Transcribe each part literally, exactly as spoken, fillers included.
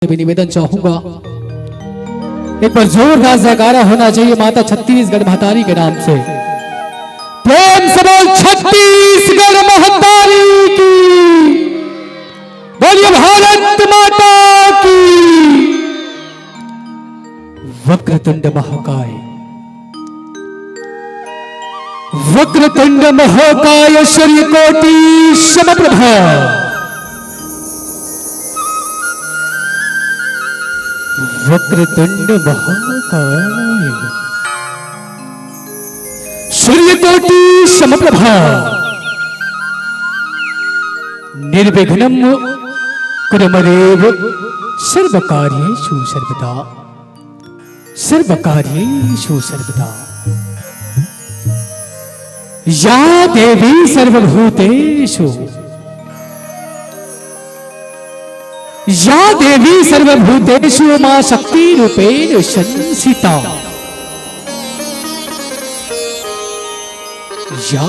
से भी निवेदन चाहूंगा, एक बार जोरदार जयकारा होना चाहिए माता छत्तीसगढ़ महतारी के नाम से। प्रेम से बोल छत्तीसगढ़ महतारी की, बोलिए भारत माता की। वक्रतुंड महाकाय, वक्रतुंड महाकाय, सूर्यकोटि समप्रभा। वक्रतुंड महाकाय, सूर्यकोटि समप्रभा। निर्विघ्नं कुरु मदेव सर्वकार्येषु सर्वदा। सर्वकार्येषु सर्वदा। या देवी सर्वभूतेषु, या देवी सर्वभूतेषु मां शक्ति रूपेण संस्थिता। या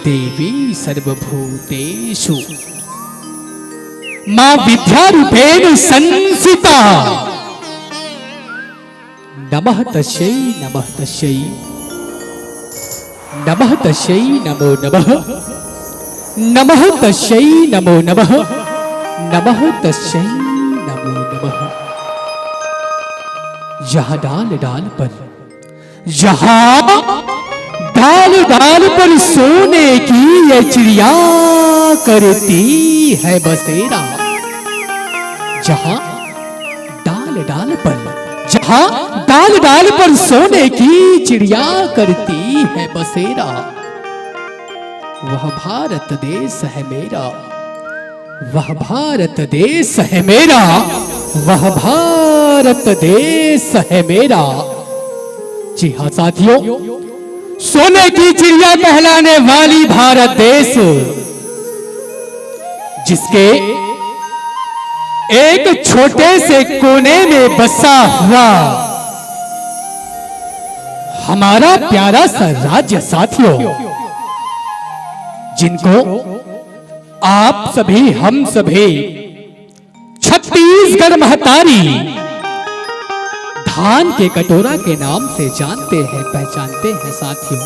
देवी सर्वभूतेषु मां विद्या रूपेण संस्थिता। नमः तस्यै, नमः तस्यै, नमः तस्यै, नमो नमः। नमः तस्यै, नमो नमः। नमः तस्यै, नमो नमः। जहाँ डाल डाल पर, जहाँ डाल डाल पर सोने की ये चिड़िया करती है बसेरा, जहाँ डाल डाल पर, जहाँ डाल डाल पर सोने की चिड़िया करती है बसेरा, वह भारत देश है मेरा, वह भारत देश है मेरा, वह भारत देश है मेरा। जी हाँ साथियों, सोने की चिड़िया कहलाने वाली भारत देश, जिसके एक छोटे से कोने में बसा हुआ हमारा प्यारा सा राज्य साथियों, जिनको आप सभी, हम सभी छत्तीसगढ़ महतारी धान के कटोरा के नाम से जानते हैं, पहचानते हैं साथियों।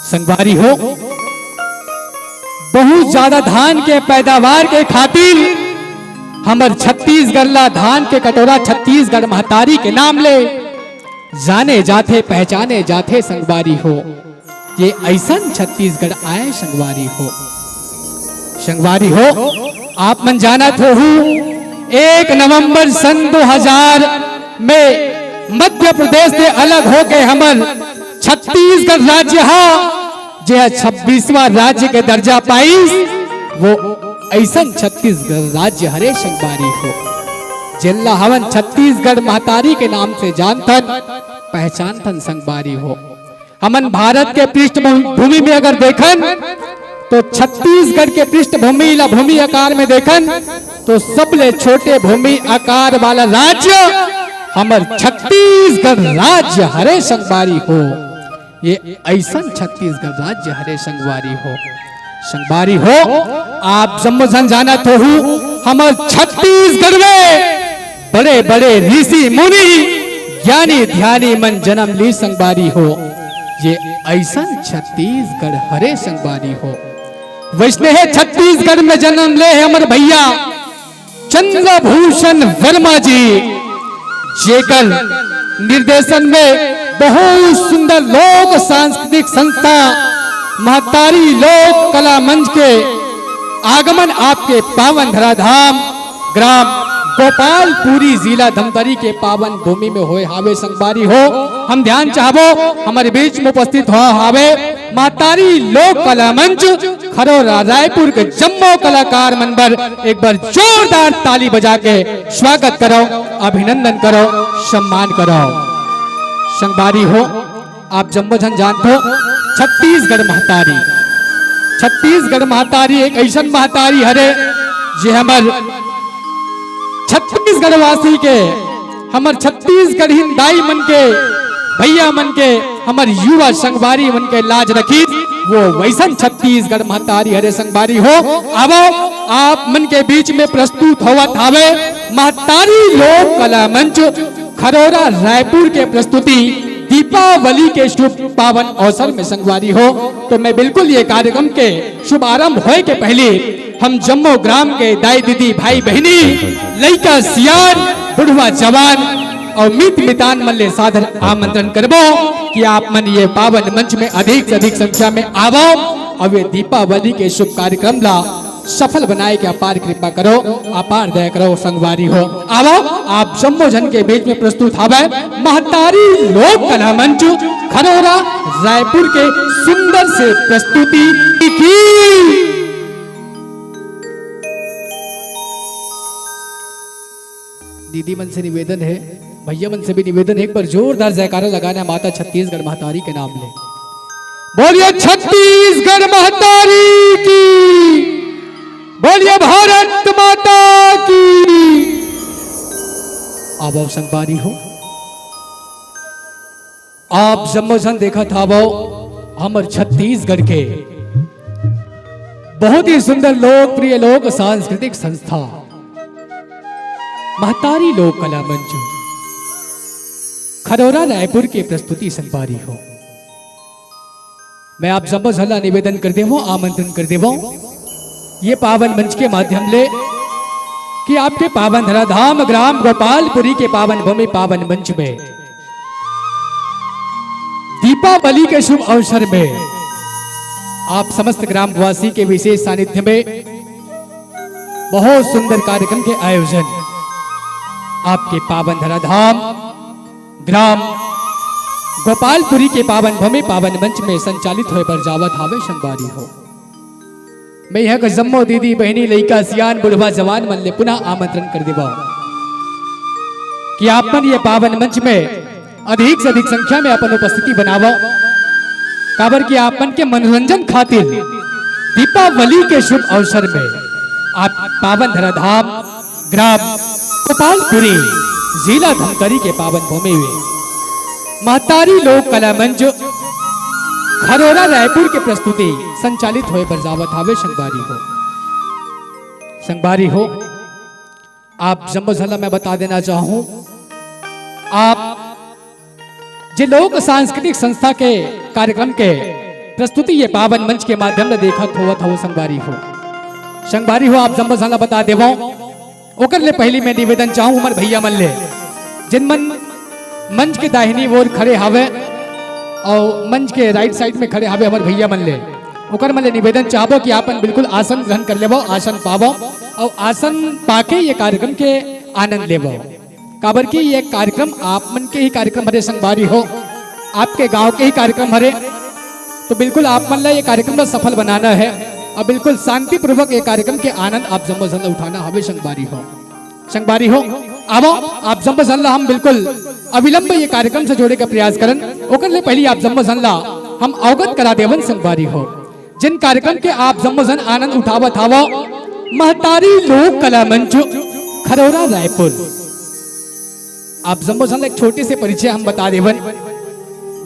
संगवारी हो, बहुत ज्यादा धान के पैदावार के खातिर हमर छत्तीसगढ़ ला धान के कटोरा छत्तीसगढ़ महतारी के नाम ले जाने जाथे, पहचाने जाथे संगवारी हो। ये अइसन छत्तीसगढ़ आय संगवारी हो। संगवारी हो, आप मन जानत होहू, एक नवंबर सन दो हज़ार में मध्य प्रदेश से अलग होके हमर छत्तीसगढ़ राज्य हा, जे हा छब्बीसवाँ राज्य के दर्जा पाइस, वो अइसन छत्तीसगढ़ राज्य हरे संगवारी हो, जेला हमन छत्तीसगढ़ महतारी के नाम से जानथन, पहचानथन संगवारी हो। हमन भारत के पृष्ठभूमि में अगर देखन, तो छत्तीसगढ़ के पृष्ठभूमि ला भूमि आकार में देखन, तो सबले छोटे भूमि आकार वाला राज्य हमर छत्तीसगढ़ राज्य हरे संगवारी हो। ये अइसन छत्तीसगढ़ राज्य हरे संगवारी हो। संगवारी हो, आप जम्मो झन जानत होहू, हमर छत्तीसगढ़ में बड़े बड़े ऋषि मुनि, ज्ञानी ध्यानी मन जन्म ली संगवारी हो। ये अइसन छत्तीसगढ़ हरे संगवारी हो। वइसने हे छत्तीसगढ़ में जन्म ले हे हमर भैया चंद्रभूषण वर्मा जी, जेकर निर्देशन में बहुत सुंदर लोक सांस्कृतिक संस्था महतारी लोक कला मंच के आगमन आपके पावन धराधाम ग्राम गोपालपुरी, जिला धमतरी के पावन भूमि में होय हावे संगवारी हो। हम ध्यान चाहबो, हमर बीच में उपस्थित हो हावे महतारी लोक कला मंच खरोरा रायपुर के जम्मो कलाकार मन बर एक बार जोरदार ताली बजा के स्वागत करो, अभिनंदन करो, सम्मान करो। संगवारी हो, आप जम्मो झन जानथो, छत्तीसगढ़ महतारी, छत्तीसगढ़ महतारी एक अइसन महतारी हरे, जे हमर छत्तीसगढ़ वासी के, हमर छत्तीसगढ़िन दाई मन के, भैया मन के, हमर युवा संगवारी मन के लाज रखिस, वो वैसन छत्तीसगढ़ महतारी हरे संगवारी हो। अब आप मन के बीच में प्रस्तुत होवत हावे महतारी लोक कला मंच खरोरा रायपुर के प्रस्तुति दीपावली के शुभ पावन अवसर में संगवारी हो। तो मैं बिल्कुल ये कार्यक्रम के शुभारंभ होए के पहले हम जम्मो ग्राम के दाई दीदी, भाई बहिनी, लइका सियान, बुढ़वा जवान और मीत मितान मन ले सादर आमंत्रण करबो कि आप मन ये पावन मंच में अधिक से अधिक संख्या में आवो और ये दीपावली के शुभ कार्यक्रम ला सफल बनाए के अपार कृपा करो, अपार दया करो संगवारी हो। आवो, आप जम्मो झन के बीच में प्रस्तुत हावय महतारी लोक कला मंच खरोरा रायपुर के सुंदर से प्रस्तुति की। दीदी मन से निवेदन है, भैया मन से भी निवेदन है, एक बार जोरदार जयकारा लगाना है माता छत्तीसगढ़ महतारी के नाम ले। बोलिए छत्तीसगढ़ महतारी की, बोलिए भारत माता की। अब आप संगवारी हो, आप जम्मो झन देखत हावव हमर छत्तीसगढ़ के बहुत ही सुंदर लोकप्रिय लोक सांस्कृतिक संस्था महतारी लोक कला मंच खरोरा रायपुर के प्रस्तुति संगवारी हो। मैं आप जम्मो झन ला निवेदन कर देवो, आमंत्रण कर देवो ये पावन मंच के माध्यम ले कि आपके पावन धराधाम ग्राम गोपालपुरी के पावन भूमि पावन मंच में दीपावली के शुभ अवसर में आप समस्त ग्रामवासी के विशेष सानिध्य में बहुत सुंदर कार्यक्रम के आयोजन आपके पावन धराधाम ग्राम गोपालपुरी के पावन भूमि पावन मंच में संचालित होए बर जावत हावे संगवारी हो। मैं यहां के जम्मो दीदी, बहिनी, लइका, सियान, बुढ़वा, जवान मन ले पुनः आमंत्रण कर देवो कि आप मन ये पावन मंच में अधिक से अधिक संख्या में अपन उपस्थिति बनावो, काबर कि आप मन के मनोरंजन खातिर दीपावली के शुभ अवसर में आप पावन धराधाम ग्राम गोपालपुरी, जिला धमतरी के पावन भूमि में महतारी लोक कला मंच खरोरा रायपुर के प्रस्तुति संचालित होए बर जावत हावे संगवारी हो। संगवारी हो, आप जम्मो झन ला मैं बता देना चाहूं, आप जे लोक सांस्कृतिक संस्था के कार्यक्रम के प्रस्तुति ये पावन मंच के माध्यम ले देखत होवत हव संगवारी हो। संगवारी हो, आप जम्मो झन ला बता देवो, ओकर ले पहली मैं निवेदन चाहूं हमर भैया मन ले, जिन मन मंच के दाहिनी ओर खड़े हावे और मंच के राइट साइड में खड़े हावे हमर भैया मन ले, ओकर मन ले निवेदन चाहबो कि आपन बिल्कुल आसन ग्रहण कर लेवो, आसन पावो और आसन पाके ये कार्यक्रम के आनंद लेवो। काबर कि ये कार्यक्रम आप मन के ही कार्यक्रम हरे संगवारी हो, आपके गांव के ही कार्यक्रम हरे, तो बिल्कुल आप मन ला ये कार्यक्रम ला सफल बनाना है और बिल्कुल शांतिपूर्वक ये कार्यक्रम के आनंद आप जम्मो झन ला उठाना हवे संगवारी हो। संगवारी हो, आवो, आप जम्मो झन ला हम बिल्कुल अविलंब ये कार्यक्रम से जोड़े के प्रयास करन। ओकर ले पहली आप जम्मो झन ला हम अवगत करा देवन संगवारी हो, जिन कार्यक्रम के आप जम्मो झन आनंद उठावत हावो, महतारी लोक कला मंच खरोरा रायपुर। आप जम्मो झन ला एक छोटे से परिचय हम बता देवन।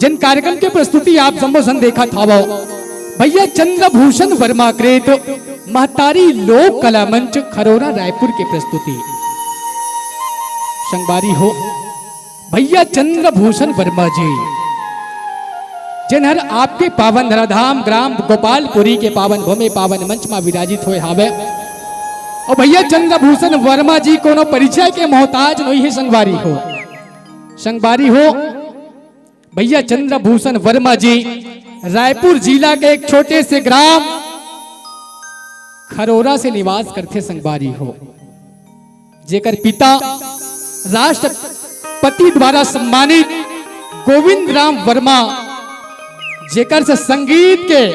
जिन कार्यक्रम के प्रस्तुति आप जम्मो झन देखत हावो, भैया चंद्रभूषण वर्मा कृत महतारी लोक कला मंच खरोरा रायपुर के प्रस्तुति। संगवारी हो, भैया चंद्रभूषण वर्मा जी, जिन हर आपके पावन धराधाम ग्राम गोपालपुरी के पावन भूमि पावन मंच मा विराजित होए हावे। और भैया चंद्रभूषण वर्मा जी कोनो परिचय के मोहताज नहीं है संगवारी हो। संगवारी हो, भैया चंद्रभूषण वर्मा जी रायपुर जिला के एक छोटे से ग्राम खरोरा से निवास करथे संगवारी हो, जेकर पिता राष्ट्रपति द्वारा सम्मानित गोविंद राम वर्मा, जेकर से संगीत के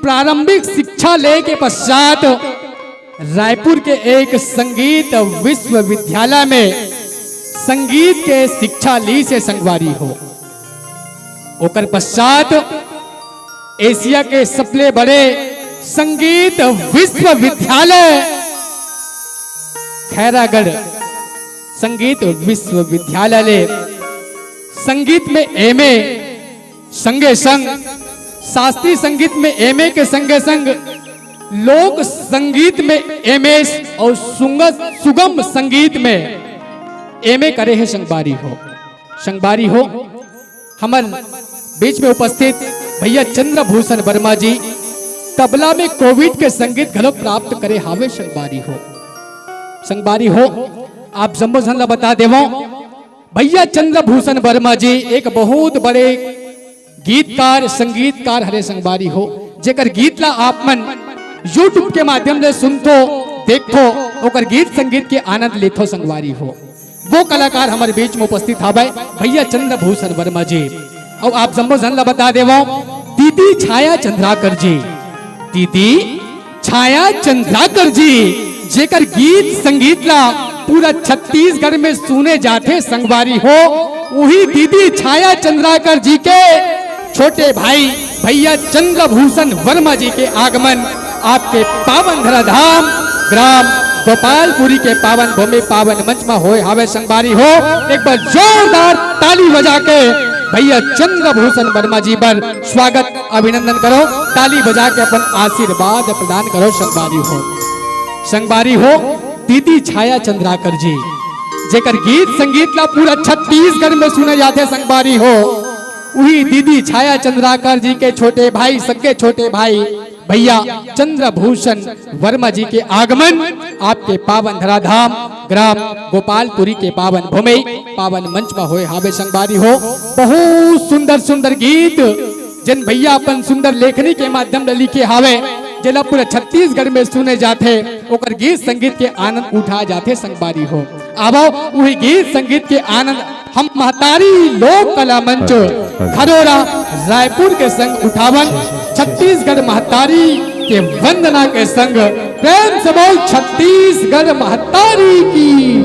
प्रारंभिक शिक्षा ले के पश्चात रायपुर के एक संगीत विश्वविद्यालय में संगीत के शिक्षा लीस हे संगवारी हो। ओकर पश्चात एशिया के सबले बड़े संगीत विश्वविद्यालय खैरागढ़ संगीत विश्वविद्यालय ले संगीत में एमए, संगे संग शास्त्रीय संगीत में एमए के संगे संग लोक संगीत में एमएस और सुंग-, सुगम संगीत में एमए करे हे संगवारी हो। संगवारी हो, हमर बीच में उपस्थित भैया चंद्रभूषण वर्मा जी तबला में कोविद के संगीत घलो प्राप्त करे हावे संगवारी हो। संगवारी हो, आप जम्मो झन ला बता देवो, भैया चंद्रभूषण वर्मा जी एक बहुत बड़े गीतकार, संगीतकार हरे संगवारी हो, जेकर गीत ला आप मन YouTube के माध्यम ले सुनथो, देखथो, ओकर गीत संगीत के आनंद लेथो संगवारी हो। वो कलाकार हमर बीच में उपस्थित हावय भैया चंद्रभूषण वर्मा जी। अउ आप जम्मो झन ला बता देवो, दीदी छाया चंद्राकर जी, दीदी छाया चंद्राकर जी, जेकर गीत संगीत ला पूरा छत्तीसगढ़ में सुने जाथे संगवारी हो, उही दीदी छाया चंद्राकर जी के छोटे भाई भैया चंद्रभूषण वर्मा जी के आगमन आपके पावन धरा धाम ग्राम गोपालपुरी के पावन भूमि पावन मंच में होए हावे संगवारी हो। एक बार जोरदार ताली बजा के भैया चंद्रभूषण वर्मा जी बर स्वागत अभिनंदन करो, ताली बजा के अपन आशीर्वाद प्रदान करो संगवारी हो। संगवारी हो, दीदी छाया चंद्राकर जी, जेकर गीत संगीत ला पूरा छत्तीसगढ़ में सुने जाथे संगवारी हो, उही दीदी छाया चंद्राकर जी के छोटे भाई, सगे छोटे भाई भैया चंद्रभूषण वर्मा जी के आगमन आपके पावन धराधाम ग्राम गोपालपुरी के पावन भूमि पावन मंच में होए हावे संगवारी हो। बहुत सुंदर सुंदर गीत जेन भैया अपन सुंदर लेखनी के माध्यम ले लिखे हावे, जेला पूरा छत्तीसगढ़ में सुने जाथे, ओकर गीत संगीत के आनंद उठाए जाथे संगवारी हो। आवो उही गीत संगीत के आनंद हम महतारी लोक कला मंच खरोरा रायपुर के संग उठावन। छत्तीसगढ़ महतारी के वंदना के संग प्रेम से बोल छत्तीसगढ़ महतारी की।